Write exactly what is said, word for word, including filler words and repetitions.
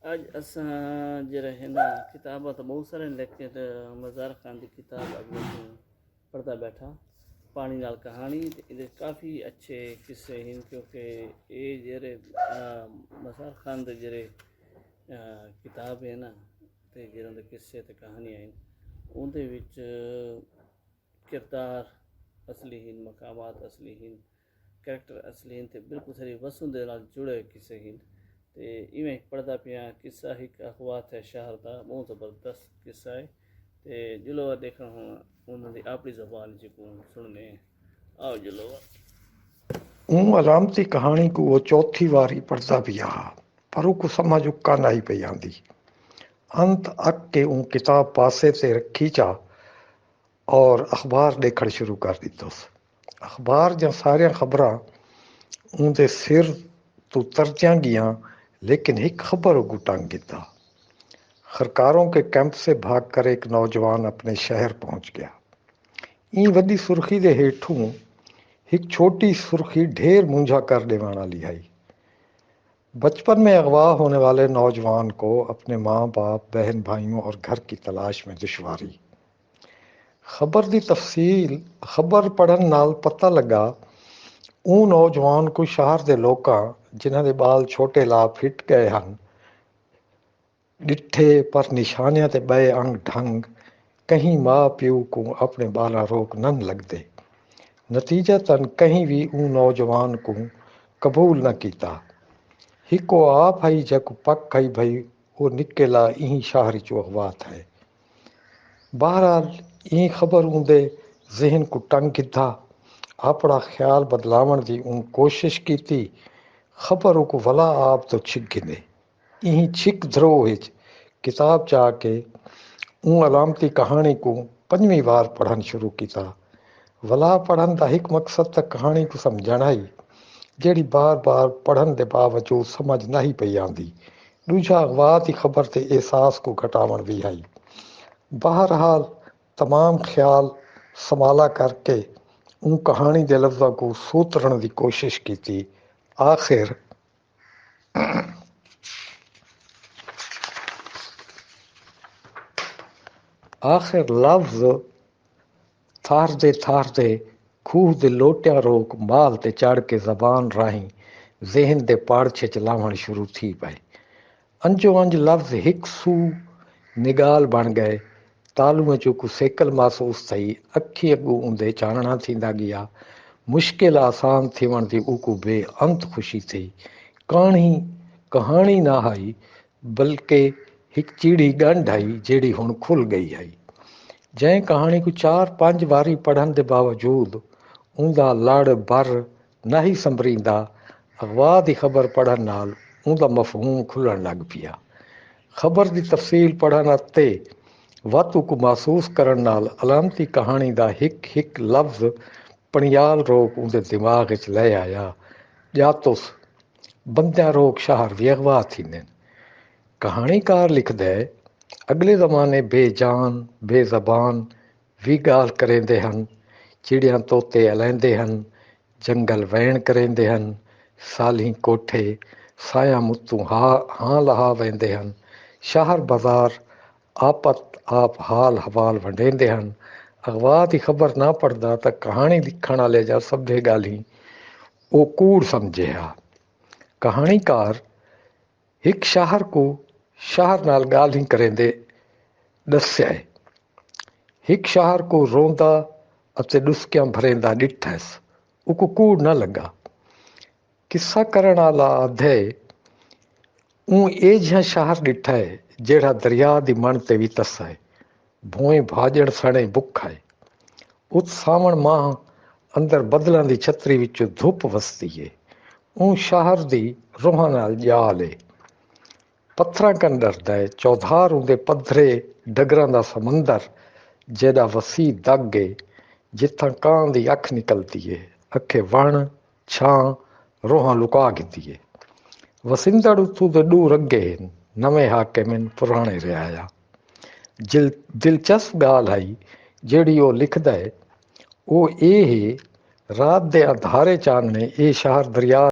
اڄ اساں جیڑھے ہن، کتاباں تاں ٻہوں سارے ہن، لیکن مزار خان دی کتاب اڳوں توں پڑھدا ٻیٹھا، پاݨی نال کہاݨی، تے ایندے کافی اچھے قصے ہن، کیونکہ اے جیڑھے، آ، مزار خان دے جیڑھے، آ، کتاب ہے نا، تے جیڑھے اوندے قصے تے کہاݨیاں ہن، اوندے وچ کردار اصلی ہن، مقامات اصلی ہن، کریکٹر اصلی ہن، تے بالکل ساݙی وسوں دے نال جڑے ہوئے قصے ہن۔ تے ایویں پڑھدا پیاں، قصہ ہک اغوا تھئے شہر دا، ٻہوں زبردست قصہ ہے۔ تے جلو ݙیکھݨ ہݨ انہاں دی اپݨی زبان وچ کوں سݨنے ہیں۔ آؤ جلو۔ اوں علامتی کہاݨی کوں او چوتھی واری پڑھدا پیا ہا، پر اوکوں سمجھ اکا ناہی پئی آندی۔ انت اک کے اوں کتاب پاسے تے رکھی چا اور اخبار ݙیکھݨ شروع کر ݙتس۔ اخبار دیاں ساریاں خبراں اوندے سر توں ترجیاں ڳیاں، لیکن ہک خبر اوکوں ٹنگ گھدا۔ خرکاروں کے کیمپ سے بھاگ کر ایک نوجوان اپنے شہر پہنچ گیا۔ ایں وݙی سرخی دے ہیٹھوں ہک چھوٹی سرخی ڈھیر مونجھا کر ݙیوݨ آلی ہئی۔ بچپن میں اغوا ہونے والے نوجوان کو اپنے ماں باپ، بہن بھائیوں اور گھر کی تلاش میں دشواری۔ خبر دی تفصیل، خبر پڑھݨ نال پتہ لڳا، اوں نوجوان کوں شہر دے لوکاں، جنہاں دے ٻال چھوٹے لا پھٹ ڳئے ہن، ݙٹھے، پر نشانیاں تے ٻئے انگ ڈھنگ کہیں ماء پیو کوں اپݨے ٻالاں روک نن لڳدے۔ نتیجتاً کہیں وی اوں نوجوان کوں قبول نہ کیتا۔ ہک او آپ ہئی جیکوں پک ہئی بھئی او نکے لا ایں شہر اچوں اغوا تھئے۔ بہرحال، ایں خبر اوندے ذہن کوں ٹنگ گھدا۔ اپݨا خیال بدلاوݨ دی اوں کوشش کیتی۔ خبر اوکوں ولا آپ توں چھک گھدے۔ ایں چھک دھرو اچ کتاب چا کے اوں علامتی کہاݨی کوں پنجویں وار پڑھݨ شروع کیتا۔ ولا پڑھݨ دا ہک مقصد تاں کہاݨی کوں سمجھݨ ہئی، جیڑھی بار بار پڑھݨ دے باوجود سمجھ ناہی پئی آندی۔ ݙوجھا اغوا دی خبر دے احساس کوں گھٹاوݨ وی ہئی۔ بہرحال، تمام خیال سنبھالا کر کے اوں کہاݨی دے لفظاں کوں سوترݨ دی کوشش کیتی۔ آخر آخر لفظ تھاردے تھاردے کھوہ دے لوٹیاں روک مال تے چڑھ کے زبان راہیں ذہن دے پڑ چھچ لاوݨ شروع تھی پئے۔ انجو انج لفظ ہک سو نگال بݨ ڳئے۔ تالوں اچ اوکوں سیکل محسوس تھئی۔ اکھیں اڳوں اوندے چانݨا تھیندا ڳیا۔ مشکل آسان تھیوݨ دی اوکوں بے انت خوشی تھئی۔ کہاݨی کہاݨی نہ ہئی، بلکہ ہک چیڑھی ڳنڈھ ہئی جیڑھی ہݨ کھل ڳئی ہئی۔ جئیں کہاݨی کوں چار پنج واری پڑھݨ دے باوجود اوندا لڑ بر نہ ہی سنبریندا، اغوا دی خبر پڑھݨ نال اوندا مفہوم کھلݨ لڳ پیا۔ خبر دی تفصیل پڑھݨ اتے وت اوکوں محسوس کرݨ نال علامتی کہاݨی دا ہک ہک لفظ پݨیال روک اوندے دماغ اچ لے آیا۔ ڄاتس، بندیاں روک شہر وی اغوا تھیندن۔ کہاݨی کار لکھدے، اڳلے زمانے بے جان، بے زبان وی ڳالھ کریندے ہن، چڑیاں طوطے الیندے ہن، جنگل ویݨ کریندے ہن، سالھیں کوٹھے سایاں متوں ہا ہاں لہا ویندے ہن، شہر بازار آپت آپ حال حوال ونڈیندے ہن۔ اغوا دی خبر نہ پڑھدا تاں کہاݨی لکھݨ آلے جا سبھے ڳالھیں او کوڑ سمجھے ہا۔ کہاݨی کار ہک شہر کوں شہر نال ڳالھیں کریندے ݙسیا ہے۔ ہک شہر کوں روندا اتے ݙسکیاں بھریندا ݙٹھس، اوکوں کوڑ نہ لڳا۔ قصہ کرݨ آلا آدھے، اوں ایجھیاں شہر ݙٹھا ہے جیڑھا دریا دی مݨ تے وی تسا ہے، بھوئیں بھاڄݨ سݨے بکھا ہے۔ ات ساوݨ ماہ اندر بدلاں دی چھتری وچوں دھپ وسدی ہے۔ اوں شہر دی روحاں نال ڄال ہے۔ پتھراں کن ݙردا ہے۔ چودھار اوندے پدھرے ڈگراں دا سمندر جیݙا وسیع دڳ ہے، جتھاں کاں دی اکھ نکلدی ہے، اکھے وݨ، چھاں، روحاں لکا گھدی ہے۔ وسندڑ اتھوں دے ݙو رنگے ہن، نویں حاکم ہن، پراݨے رعایا۔ جل دلچسپ ڳالھ ہئی جیڑھی او لکھدا ہے، او اے ہے، رات دے اندھارے چانݨے اے شہر دریا